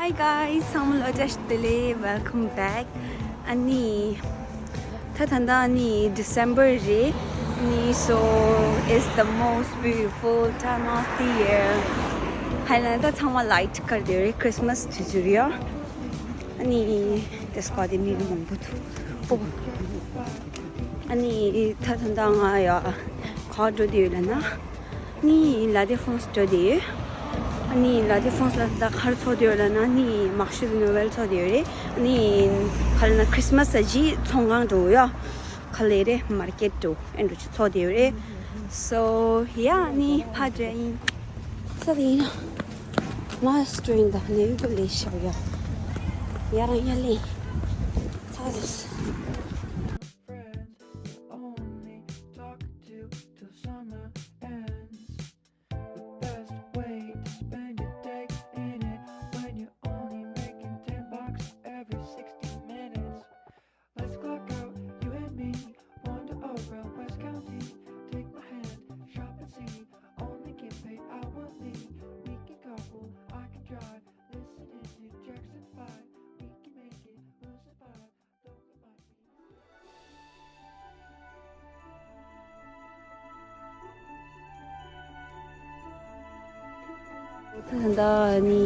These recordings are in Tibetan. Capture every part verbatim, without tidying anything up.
Hi guys, ཚང་མ་ལ་བཀྲ་ཤིས་བདེ་ལེགས། Welcome back. ཨ་ནི། ད་ད་ལྟ་ནི་December རེད། ནི་so it's the most beautiful time of the year. ཧ་ལམ་ད་ཚང་མ་light དཀར་དེ་རེད། Christmas དུས་ཚོད་རེད་ཡ། ཨ་ནི་དེ་སྐོར་དེ་མི་མང་པོ་འདུག་ཨོ། ཨ་ནི་ད་ད་ལྟ་ང་ཡ་ག་འགྲོ་དེ་ཡོད་ལ་ན། ནི་La Défense འགྲོ་དེ་ཡོད། ཨ་ནི་La Défense ལ་ད་ག་རེ་ཚོགས་དེ་ཡོད་ལ་ན། ནི་Marché de Noël ཚོགས་དེ་ཡོད་རེད། ཨ་ནི་ག་རེ་ན་Christmas ཨ་ཇི་ཚོང་ཁང་འགྲོ་ཡོད། ག་ལེ་རེད། Market འགྲོ་ཨེ་འགྲོ་ཅི་ཚོགས་དེ་ཡོད་རེད། So yeah ནི་ཕ་འདྲ་ཡིན། ས་དེ་ཡིན་ན་Last train ད་ནི་ཡུ་གུ་ལེ་ཤ་ཡ། ཡ་རང་ཡ་ལེ། ཚ་ཟེར། Friends only talk to till summer ends. The best way to spend your day in it when you're only making ten bucks every sixty minutes. Let's clock out, you and me. Wander around West County. Take my hand, shop and see. Only get paid hourly. We can carpool, I can drive. Listening to Jackson five. We can make it, we'll survive. Don't remind me. ད་ལྟ་ནི་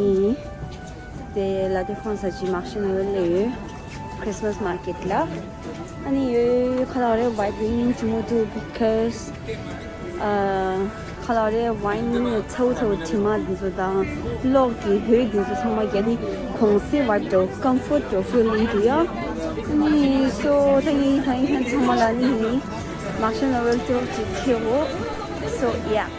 དེ་La Défense ཨ་ཇི་Marché de Noël ལ་ཡོད། Christmas market ལ། ཨ་ནི་ཡོད་ཁ་ལག་རེ་vibe ཡིན་ཅི་མོ་འདུག because ཨ། ཁ་ལག་རེ་wine ཚ་བོ་ཚ་བོ་དྲི་མ་འདི་ཚོ་དང་གློག་གི་འོད་འདི་ཚོ་ཚང་མ་རྒྱག་ནི་གོང་སའི་vibe འདྲ་བོ་comfort འདྲ་བོ་feel ཡིན་འདུག་ཡ། ཨ་ནི་so ད་ངས་ད་ངས་ཚང་མ་ལ་ནི་Marché de Noël ཅོག་ཅིག་ཁྱེར་འོ། So yeah.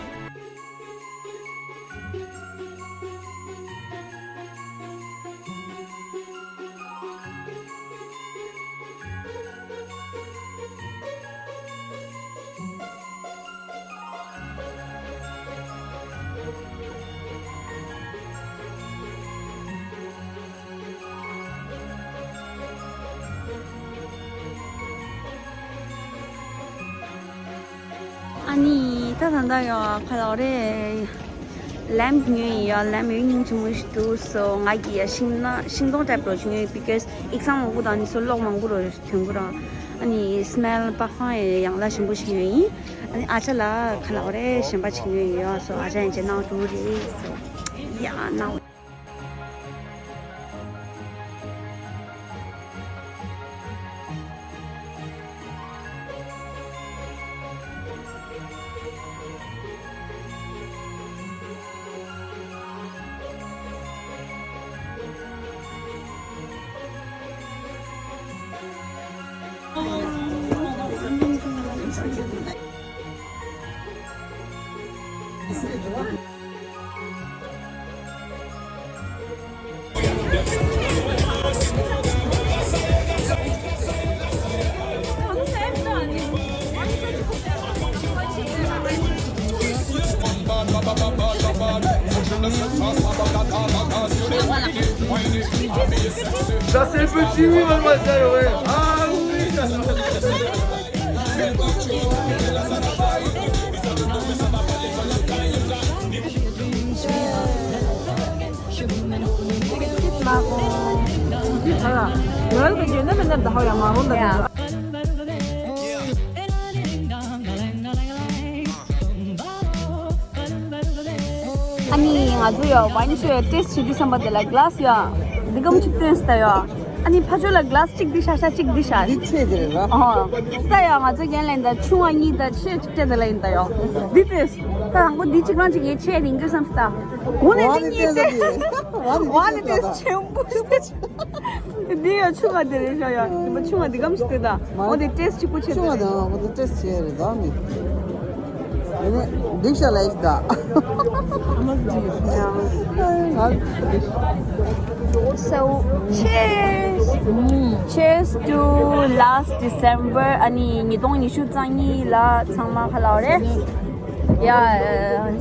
ཨ་ནི་ད་ད་ད་ཡོ་ཁ་ལོ་རེ། ལེམ་ཉོས་ཡིན་ཡ། ལེམ་ཡོད་སྙིང་རྗེ་མོ་ཞིག་འདུག་སོ་ང་གིས་ཡ་ཤིང་ན་ཤིང་སྡོང་ཊའིབ་རོ་ཞིག་ཉོས་ཡིན། because ཨིག་ཚང་མང་པོ་དང་ནི་སོ་གློག་མང་པོ་རོ་ཐོན་གི་ར། ཨ་ནི་སི་མེལ་པར་ཕང་ཡང་ལ་ཞིམ་པོ་ཞིག་ཉོས་ཡིན། ཨ་ནི་ཨ་ཅག་ལ་ཁ་ལག་རེ་ཞིམ་པ་ཞིག་ཉོས་ཡིན་ཡ། སོ་ཨ་ཅག་ཡང་ཅེ་ནང་འགྲོ་རེད་སོ། ཡ་ནང་། Ça, c'est le petit, oui, mademoiselle, ouais. Ah, oui, oui, ça, ça. ཨ་ནི་ང་ཚོ་ཡ་ཝའིན་ཤོ་ཡ་ཊེ་སི་ཊི་བྱེད་དུས་ཙམ་པ་དེ་ལ་གི་ལཱ་སི་ཡ་འདི་གམ་ཅིག་སྟོན་སྟེ་ཡ། ཨ་ནི་ཕ་ཆོས་ལ་གི་ལཱ་སི་གཅིག་འདི་ཤ་ཤ་གཅིག་འདི་ཤ། འདི་ཆེ་དེ་རེད་ལ། ཨོ། ད་ཡ་ང་ཚོ་རྒན་ལེན་ད་ཆུང་བ་གཉིས་ད་ཆེ་གཅིག་སྤྲད་དེ་ལ་ཡིན་ད་ཡ། འདི་ཏེ། ད་དང་པོ་འདི་གཅིག་རང་གཅིག་ཡེ་ཆེ་ཡིན་གི་བསམ་སྟ། གོ་ནས་འདི་གཉིས་ཏེ། ཝ་ནི་ཏེ་ཆེན་པོ་ཞིག་ཏེ། འདི་ཡ་ཆུང་བ་དེ་རེད་ཤ་ཡ། འདི་མ་ཆུང་བ་འདི་གམ་ཞིག་ཏེ་ད། འོ་དེ་ཏེ་སི་ཊི་གཅིག་པུ་ཆེ་ཆུང་བ་དེ་རེད། དང་འོ་དེ་ཏེ་སི་ཊི་ཆེ་རེད་ད་མི། ཨ་ནི་འགྲིག་ཤག་ལ་ཡིན་ད། So, cheers! Cheers to last December. ཨ་ནི་ཉིས་སྟོང་ཉི་ཤུ་རྩ་གཉིས་ལ་ཚང་མ་ཁ་ལག་རེད། ཡ།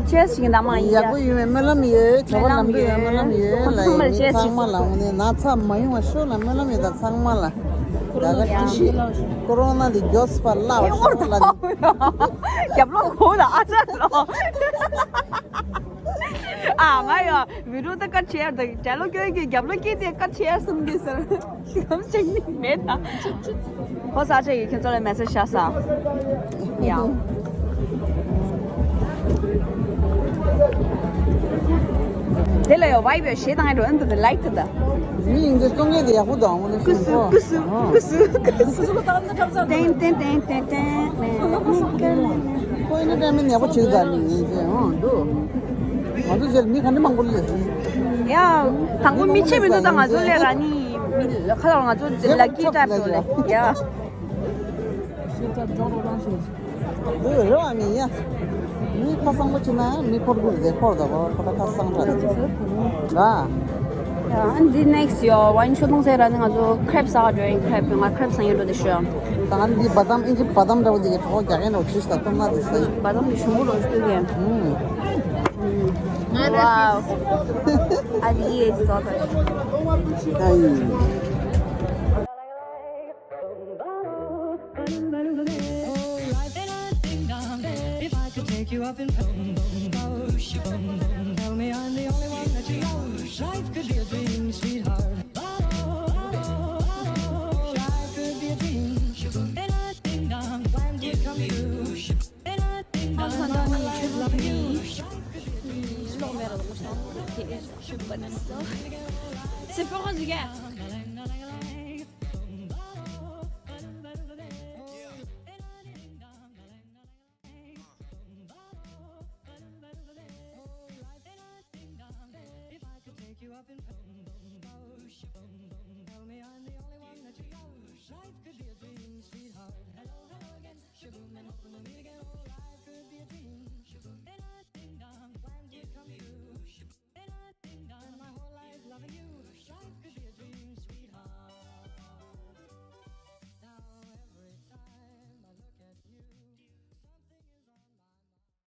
Cheers ཞིག་གནང་མ་ཡིན་ཡག་པོ་ཡོད་པའི་སྨོན་ལམ་ཡོད། བྱ་བ་ལམ་འགྲོ་ཡོད་སྨོན་ལམ་ཡོད། ལ་ཡིན་ཚང་མ་ལ་འོང་ནས་ན་ཚ་མ་ཡོང་བ་ཤོག་ལ་སྨོན་ལམ་ཡོད་ད་ཚང་མ་ལ། ད་ག་ཡ། ཏི་ཤི་ཀོ་རོ་ན་འདི་མགྱོགས་པ་ལ་བ་ཤོག་ལ། རྒྱབ་ལོག་གོ་ལ་ཨ་ཅག་ལོ། ཨ་ང་ཡ་བི་ཌིའོ་ད་ཀཊ་བྱེད་ཡ་ད་ཇ་ལོ་སྐྱོ་གི་རྒྱབ་ལོ་སྐྱེས་ཏེ་ཀཊ་བྱེད་ཡ་གསུམ་གི་ཟེར་ཁམ་ཅིག་ནི་མེད་ད། ཁོ་ས་ཆ་ཡི་ཁྱེད་ཚོ་ལ་མེ་སེ་ཇི་བཞག་ས། ཡ། དེ་ལ་ཡོ་ཝའི་བི་ཞེ་དང་ཨེ་འགྲོ་ཨེ་འདུག་ལའིཀ་ད། མི་ཡིན་གྱི་བཙོང་མཁན་དེ་ཡག་པོ་འདུག་ཨང་། ཀུ་སུ་ཀུ་སུ་ཀུ་སུ་ཀུ་སུ། ཏན་ཏན་ཏན་ཏན་ཏན། ཁོ་ཡིན་ན་ཏན་མིན་ཡག་པོ་བྱེད་ཀྱི་འདུག་ཨ། མི་ཡིན་གྱི་ཨང་འདུག་ང་ཚོ་ཞལ་མི་ག་འདྲ་མང་པོ་སླེབས་སོང་། ཡ། དང་པོ་མི་ཆེ་མི་འདུག་ད་ང་ཚོ་སླེབས་ར་ནི་མི་ཁ་ལོ་ང་ཚོ་ལ་ཀི་ཊའིབ་འགྲོ་ལེ། ཡ། འདི་རེ་བ་མི་ཡ། མི་ཁ་སང་པོ་ཆེ་ན་མི་འཁོར་དགོས་རེད། འཁོར་དགོས་འཁོར་ད་ཁ་སང་ར་རེད། ཡ། ཨ་འདི་ནེག་སི་ཡོ་ཝའིན་ཆུ་འཐུང་ཟེར་ར་ནི་ང་ཚོ་ཁྲེབ་ཟ་ག་འགྲོ་ཡིན། ཁྲེབ་ང་ཁྲེབ་ཟ་ཡིན་འགྲོ་དེ་ཤོད། ད་ང་འདི་བ་དམ་ཨིན་ཇི་བ་དམ་འདྲ་བོ་འདི་གི་གྲོགས་རྒྱག་གིན་འགྲོ་ཁྲིས་ད་སྟོང་ན་འདི་ཟ་ཡིན། བ་དམ་གི་ཞུམ་བུ་རོ་ཞུ་གིན། ཨུམ། Wow. I eat so much. ཨ་ཡི། If I could take you up in boom, boom, boom, boom, tell me I'm the only one that you know. Life could be a dream, sweetheart. Life could be a dream. When I think down, plans would come true. When I think down, my life loving you. C'est fort, les gars. If I could take you up in boom, boom, boom, boom, tell me I'm the only one that you know. Life could be a dream.